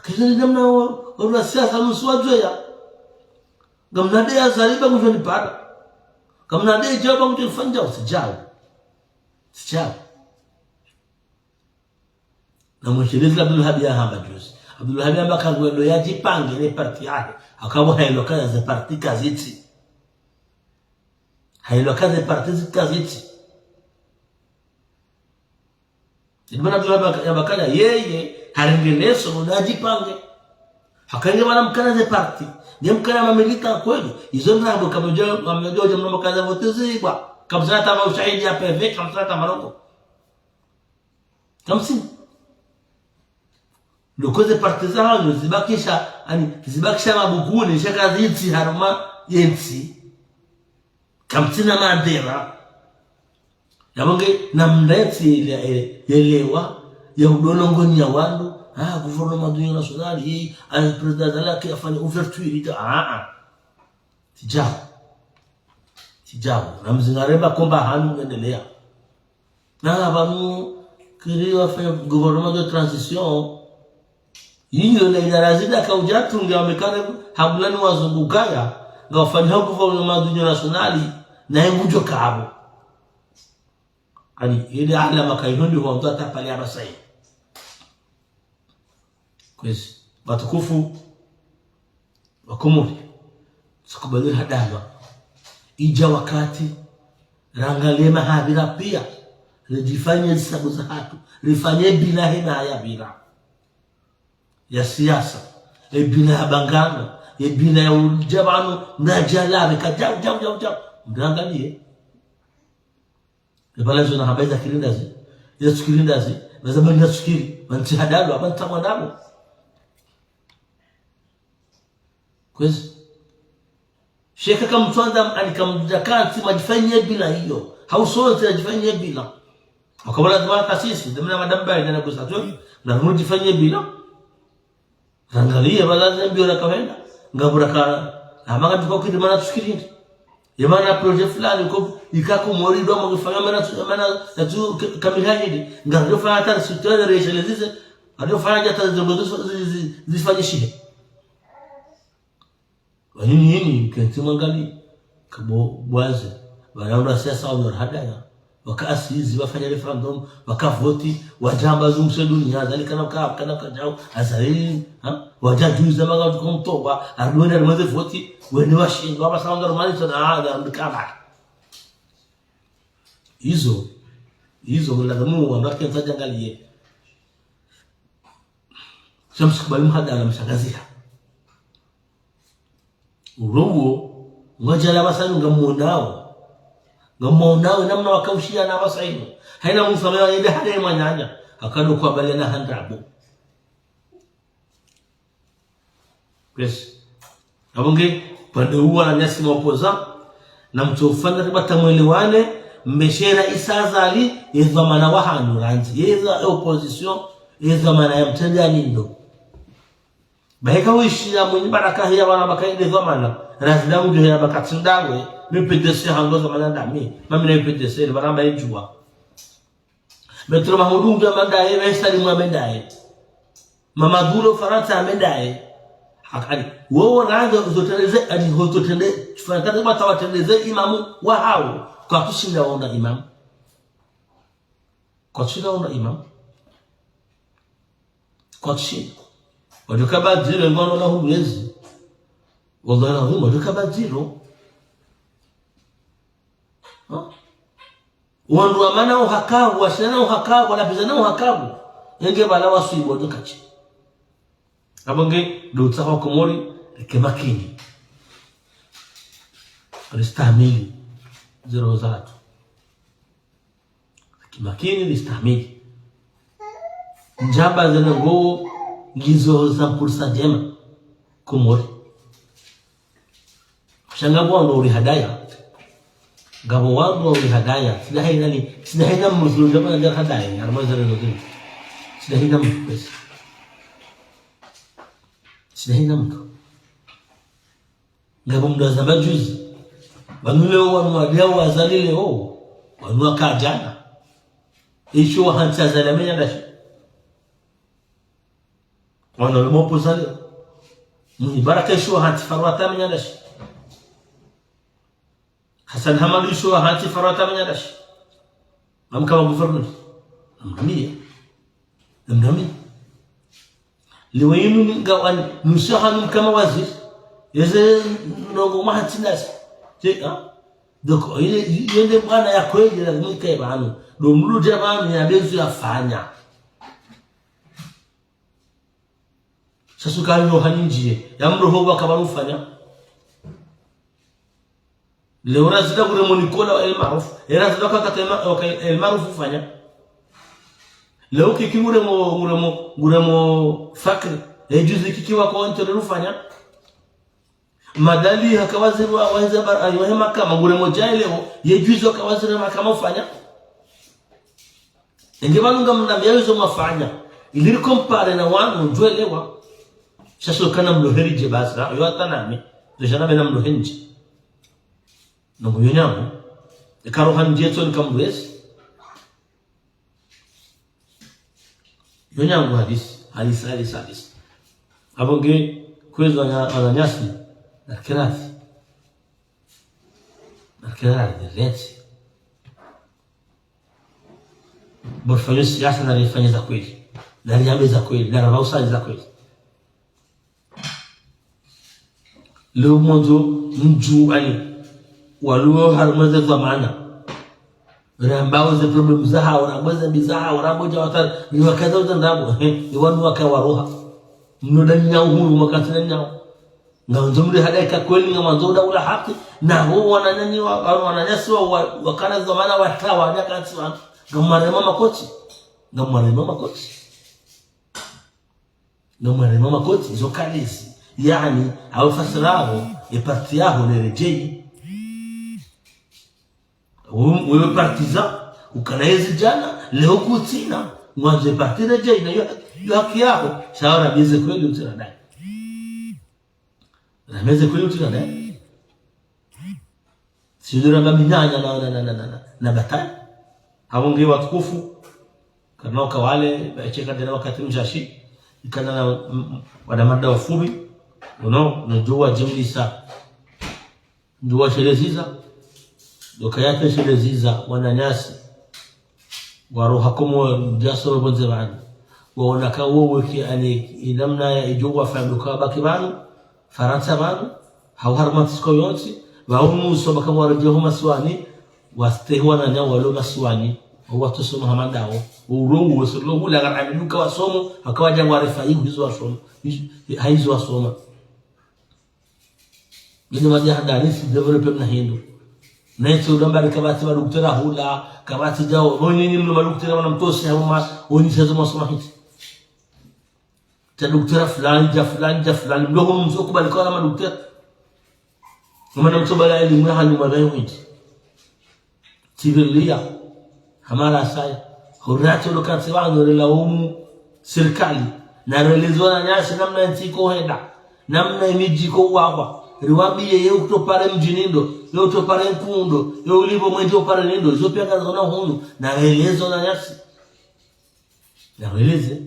Kizini namna wa, wa siasa nusu wadjoya. Ngamna de ya zaliba ngudjo nipara. Ngamna de djaba ngudjo nifanya, usidjau. Sidjau. Na mwishelezi Abdul Wahab yahamba juzi. Abdul Wahab yamba kangwendo yadjipange ne parti yahe. Akabo hailo kaza ze parti kazitsi. Hailo kaza ze parti zitsi kazitsi. Ndo mana Abdul Wahab yamba kaya yeye, harenge leso, ndo adjipange. Haka nge mana mkana ze parti. Nge mkana mamilitants kweli. Izo ndrabo kamdjo, kamdjo dja mna makaza vote zibwa. Kamsina tama ushahidi ya P V, kamsina tama longo. Kamsina. Ndo koze parti zahanyu zibakisha, ani, zibakisha mabukuni, sha kazitsi harumwa yentsi. Kamtsina madhara. Yapvo nge namna yentsi yele-, yelewa, ya udolongoni ya wandru, ah, gouvernement d'union nationale, yi, ah, président Azali ke afanya ouverture, ita, ah, ah. Tsi djao. Tsi djao. Namzingare mba komba hanyu ngendelea. Na pvanu, kiri wafanya gouvernement de transition. Iyo na idara zida kaudja tunge wamekane habulani wazungu kaya, ngawafanya gouvernement d'union nationale, na yengudjo kabo. Ani, ile alama kayihondi wandru atapale abasayi. Kwezi, watukufu wa Komori, tsikubali hadalwa. Idja wakati, rangalie maha yapvira pia, ridjifanye zisabu zahatru, rifanye bilan hena yapvira. Ya siasa, ye bilan ya bangano, ye bilan ya udja pvanu, mradja lawe, ka djau, djau, djau, djau. Mrangalie. Epvala zo na habari za kirindazi, ya tsukirindazi, na za bani za tsukiri, mantsi hadalwa, mantsi mwanamo. Kwezi. Sheka kamtswandza, ani kamdja kantsi, mwadjifanye bilan iyo. Hau sontsi nadjifanye bilan. Wakabala zima kasisi, demna madamba, ina na kusa tu, na mudjifanye bilan. Rangalie, pvala ze mbio rakahenda. Ngapvo raka, amanga tuko kiri mana tsukirinda. Ye mana projet fulani ko, ika Komori ndo mwa kufanya mana tsu-, mana, na tu k-, kamili hajidi. Ngardio fanya hata sutwa na reshelezise, ngardio fanya hata zongo zi-, zi-, zi-, zifanyishihe. Wanini yini, kentsi mwangalie, kabo bwaze, pvala ndo siasa wa hadaya. Waka asizi, wafanya référendum, waka voti, wadjamba zungushe dunia, Azali kana ka, kana kadjau, Azali, ha? Wadja juza maga tuko mtowa, adwenda rimweze voti, wene washindwa, wapvasa wanda rumani, so na, na, mbikama. Izo, izo, mlazimu, wandru wakentsi djangalie. Sha msikubali mhadala mshangaziha. Urongo, ngwadjala pvasa inu ngamwonao. Ngamwonao, namna wakaushiya na pvasa inu. Haina mdru samewa yende hale mwananya. Hakado kwa bale na handrabo. Yes. Apvo nge, pvande uwa na nyasi maopoza, na mtsofanya riba tamwelewane, mbeshera isa Azali, ye dhwamana wa hanyu randzi. Ye za opposition, ye dhwamana ya mtrende ya nindo. Baheka wishiya mwinyi baraka hiya wana baka ile dhwamana. Razila mdjo hiya baka tsindawe. Mi P D C hango dhwamana ndami. Mami na P D C, ile baramba idjuwa. Maître Mahamudu mdjo amendaye, Maître Salimu amendaye. Mamadou lo Farantsa amendaye. Hakali. Wowo range uzotrendeze, ani uzotrende, Farantsa kwa tawatrendeze imamu wa hawo. Kwatsushinda wona imamu. Kwatsushinda wona imamu. Kwatsushinda. Wadjoka badziro, ngono la hundrezi. Wallahi lazima, wadjoka badziro. Ha? Wandru wamana uhakavu, washilana uhakavu, walapvizana uhakavu. Yenge pvala waswibu wadjoka tsi. Apvo nge, ndo utsaha wa Komori, rike makini. Ristahamili. Zero zatu. Kimakini, nistahamili. Ndjamba zena ngo ngizo za mpurisa djema. Komori. Sha ngapvo wandru uri hadaya. Ngapvo wandru uri hadaya. Sina haina ni, sina haina mdru ndjamba na hadaya. Harumwa zero zatu. Sina haina mdru pesa. Sina haina mdru. Ngapvo mdru azamba juzi. Pvanu leo wanu wadiao wa Azali leo. Wanu waka djana. Isho wahantsi Azali amenya ndashi. Wanu wale mopozali. Mwinyi Baraka isho wahantsi Farwata amenya ndashi. Hassan Hamadu isho wahantsi Farwata amenya ndashi. Mamka wa gouverneur. Namnamie. Namnamie. Leo inu ngawani, mshaha nu kama waziri. Yeze nongo mahatsi nasi. Te, ha? Donc, ile, yende bwana ya kweli, lazima ikaye pvanu. Ndo mdru dja pvanu ya bezu yafanya. Sha suka yo hanindjiye. Ya mdru ho waka pvanu ufanya. Leo razida kure mo Nicolas wa El Maarouf. Era zida kwa kata El Ma-, wa ka El Maarouf ufanya. Leo kiki nguremo, nguremo, nguremo fakri. Ejuzi kiki wako ntolero ufanya. Madali haka waziri wa, wa heza bar-, ayi, wa he mahakama, nguremo djayi leo, yejuzi haka waziri wa mahakama ufanya. Enge pvanu ngamnambiya izo mwafanya. Ili rikompare na wanu, ndjwelewa. Sha sho kana mlo heri dje basi, ha? Yo hata nami. Ndo shana bena mlo heri dje. Nongo yo nyangu. Eka roha ndje tso nika mlo heri. Yo nyangu hadisi, hadisi, hadisi, hadisi. Apvo nge kwezo wana-, wananyasi, na kirazi. Na kirazi, leti. Bo rifanye siasa na rifanye za kweli. Na riambe za kweli, na raba usali za kweli. Leo mwandzo mdjuwe ani, walo harumwa ze dhwamana. Rambao ze problème zahawo, rambao ze mbi zahawo, rambao dja watari, ni wakaza uza ndrabo, he, ni wanu waka waroha. Mno da nyawo hunu, mwakati na nyawo. Ngamwandzo mri hada ika kweli, ngamwandzo uda ula haki, na ho wananyanyi wa, wa, wananyasi wa, wa, wakana dhwamana watawa, nyakati wanu. Ngamwarema makoti. Ngamwarema makoti. Ngamwarema makoti, izo kalezi. Yaani, hawe fasiri yaho, e parti yaho ne redjeyi. Wewe, wewe partisan, ukana yezi djana, leo kutsina. Ngwandzo e parti redjeyi, na yo, yo haki yaho. Sha wara bize kweli utsina nayi. Rameze kweli utsina nayi. Sijui ramba minanya na, na, na, na, na, na, na batali. Apvo nge watukufu. Kana uka wale, ba echeka ndena wakati mshashi. Ikana na, m-, m-, wana mada wafupi. Uno, nudjuwa jimlisa. Nduwa sheleziza. Doka yake sheleziza, wananyasi. Waroha Komori, diaspora pvondze pvanu. Waona ka wowe ki ani inamna ya idjo wafanya ndo ka wabaki pvanu, Farantsa pvanu, hau harumwa ntsi ziko yontsi, pvahunu so baka waredjeyi ho masiwani, wastehi wananya walo masiwani, wawatosoma hama ndawo, urongo wesolo hula ngara aminuka wasomo, haka wadja warefa ihu hizo wasoma, hizo, ha izo wasoma. Ngine madja handani si développé mna hindru. Netse udambari kapvatsi madoktera hula, kapvatsi djao. Bo nyinyi mlo madoktera wana mtose hama, onyi sezo mwasoma hiti. Dja doktera fulani, dja fulani, dja fulani. Mlo hunu mzo kubali kwa madoktera. Mwana mtobala elimu ya hanu mwana yo hiti. Tsivilia, hamara saya. Hurati olo katsi wanu relaumu sirikali. Na relezo wananyasi namna ntsi iko henda. Namna imidji iko wawa. Riwambiye ye utopare mdjini ndo. Ye utopare nkundo. Ye ulivo mwendje upare nindo. Izo piya ngazona hunu. Na relezo wananyasi. Na releze.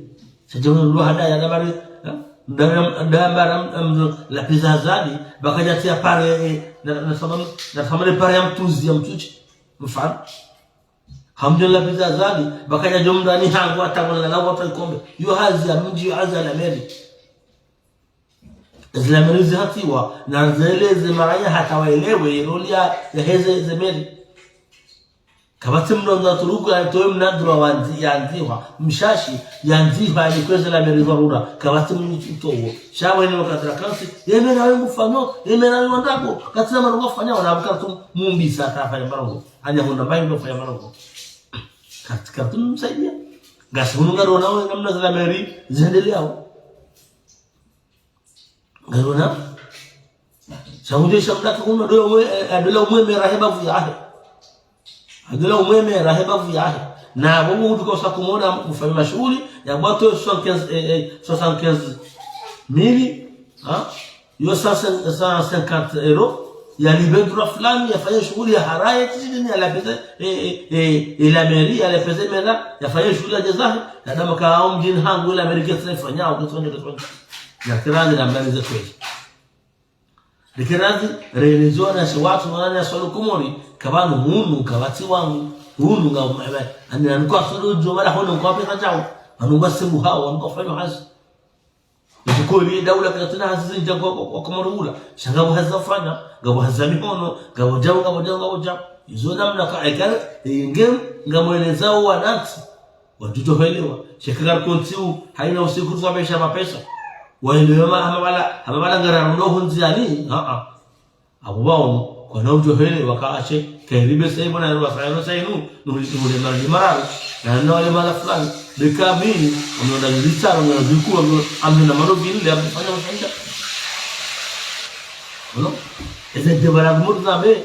Sadja mwana ndo hada ya dabari, ha? Ndaya, ndaya mbara, um, la pizza Azali, bakadja tia pare, eh, na, na sama, na sama le pare ya mtruzi, ya mtruzi. Mfano. Hamdjo la pizza Azali, bakadja djo mndani hangu, hata mwana la wata ikombe. Yo hazi ya mdji, yo hazi ya la mairie. Zila mairie zihatiwa, na zeleze maraya hata waelewe, ye rôle ya, ya heze, ze mairie. Kapvatsi mndru nda turuku ya towe mna droit wandzi, yandzihwa, mshashi, yandzihwa, yani kweze la mairie dharura. Kapvatsi mndru utowo. Sha wene wakati la kansi, ye mairie we ngufanyo, ye mairie we wandako, katsina marongo fanya, wana buka tu mumbi sa ta fanya marongo. Anya hunda mbayi ndo fanya marongo. Kati, kati msaidia. Ngasi hunu ngarona we namna zila mairie, zendeleao. Ngarona. Sha hudje sha mdaka kuna dola umwe, eh, dola umwe mera he bavu yahe. Dola umwe mera he bavu yahe. Na bo mndru kosa kumona kufanya mashuhuli, ya bwato soixante-quinze, eh, eh, soixante-quinze mille, ha? Yo cent, cent cinquante euros, ya libe droit fulani, ya fanya shuhuli ya haraye, tijini ya la pesa, eh, eh, eh, eh, la mairie, ya la pesa mera, ya fanya shuhuli ya djezahe, ya dama ka au mdjini hangu, la mairie kesi fanya, au kesi fanya, kesi fanya. Na tirani na mbali ze kweli. Likirazi, relezo na shi watu wana ya swalo Komori, kapvanu hunu, kapvatsi wangu, hunu nga umeme. Ani na nukwa sulu djo, wala hono nkwa pesa djao, anu ngwa simu hao, anu ngwa fanya hazi. Nishukuri, daula katsina hazi zindji kwa, kwa, kwa Komori hula. Sha ngapvo hazi za fanya, ngapvo hazi za mihono, ngapvo djao, ngapvo djao, ngapvo djao. Izo namna ka, eka, inge, ngamwelezao wanantsi. Wandru tso hwelewa. Sheka kari konti u, hayina usiku twa pesha mapesa. Waelewe ma, hama bala, hama bala ngara rundo hundzi yani. Ha, ha. Apvo pvao, kwana utso hwelewa ka ashe, kayiribe sa ibo na ruwa sa yano sa inu, nuli, nuli mara ni mararu, na nuli mara fulani. Beka mini, amna na litaro, amna na viku, amna, amna na mano vini, le amna fanya mafanya. Uno? Eze debara mutru na be,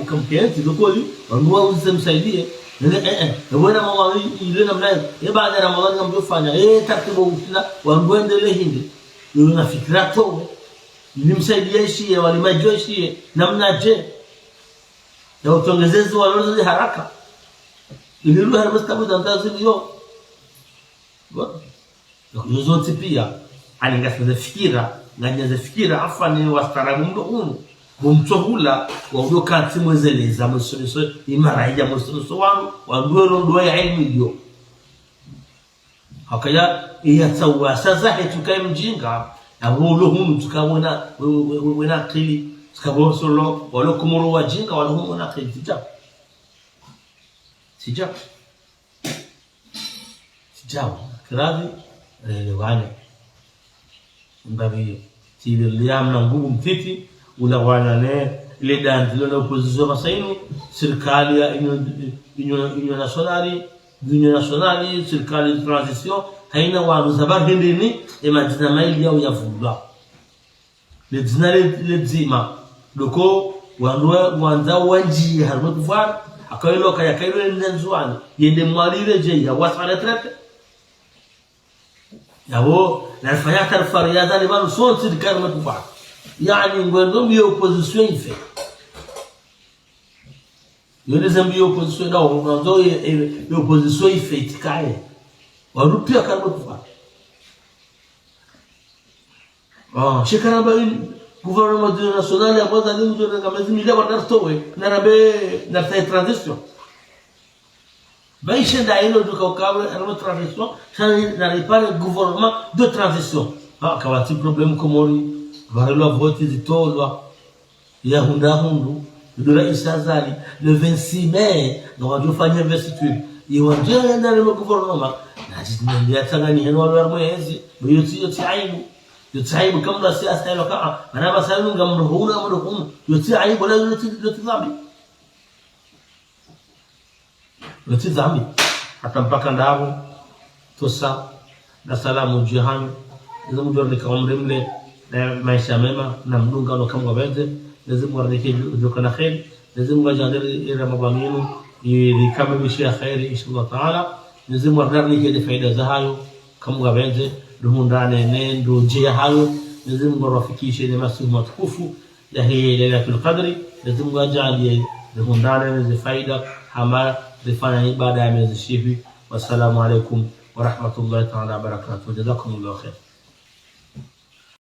ukamkenti, dokoli, wandru wa uze msaidie. Nene, eh, eh, ewena mama ile namna, e baada ya Ramadhani kamdjofanya, e taratibu usila, wandru wendele hindri. Ulo na fikira towe. Ili msaidie ishiye, wali majo ishiye, namna je. Ya utrongeze zi walo zi haraka. Ili lu haraka zitabu za mtazi liyo. Bo. Yozo ntsi pia. Ani ngasi ze fikira, nganya ze fikira, afani wastaarabu mdo unu. Bo mtso hula, wa udo kati mwezeleza, mwesomeso, imara ija mwesomeso wanu, wa nduwe ro nduwe ya ilmu iyo. Hakaya, iya tsawa, sa zahe tukaye mjinga, ya ulo hunu tuka wena, we-, we-, we-, wena akili, tuka wosolo, walo Komoro wajinga, walo hunu wena akili, tija. Tija. Tija, kiravi, relewane. Mbaviyo. Tile liamna nguvu mtiti, ula wana ne, ile dandi lo na opposition masainu, sirikali ya union, union, union nationale, union nationale, sirikali de transition, haina wanu za ba hindrini, e madzina maili yao ya vulwa. Le dzina le, le dzima. Loko, wandru wa, wandza wanji harumwa pouvoir, akailo kaya kailo le Ndzuwani, yende Mwali ile je ya wasa retraite. Yabo, na rifanya hata rifanya ya dhani banu sontsi dikari harumwa pouvoir. Yaani, ngwendo mbi opposition ife. Yo nde zambi yo opposition, na wandru ye, ye, ye opposition ife itikaye. Wandru pia kari harumwa pouvoir. Ah, shekara ba une gouvernement d'union nationale, ya kwanza ni mtu na kamezi mila wa nartowe, na rabe, na rifanye transition. Ba ishe nda ilo duka ukawe, harumwa transition, sha na ripare gouvernement de transition. Ah, kawatsi problème Komori, varelwa voti zitolwa. Ya hundra hundru, ndo raisi Azali, le vingt-six mai, ndo wadjofanya investiture. Ye wandru ya nda le gouvernement, na jitsi nende ya tsangani heno walo harumwa ezi, bo yotsi, yotsi aibu. Yotsi aibu kamla si astahili ka, ah, mana ba sa nunga mdru hunu, mdru hunu. Yotsi aibu, la yotsi, yotsi dhambi. Yotsi dhambi. Hata mpaka ndapvo, tosa, na salamu djuu hanyu. Mwenyezi Mungu arinike umri mle, na maesha mema, na mdungano kamwe ngapvendze. Mwenyezi Mungu arinike djo-, djoka na kheri. Mwenyezi Mungu adjaanlie ye Ramadhani yinu, yirikamilishe ya kheri, inshallah Taala. Mwenyezi Mungu arinike ne faida zahayo, kamwe ngapvendze, rihundrane ne ndrodje yahayo. Mwenyezi Mungu ariwafikishe ne masihu matukufu, yahe Lailatul Qadri, Mwenyezi Mungu adjaanlie rihundrane ne ze faida, hama rifanya ibada ya mezi shihwi. Wassalamu alaikum warahmatullahi taala wabarakatuh. Jazakumullahu khair.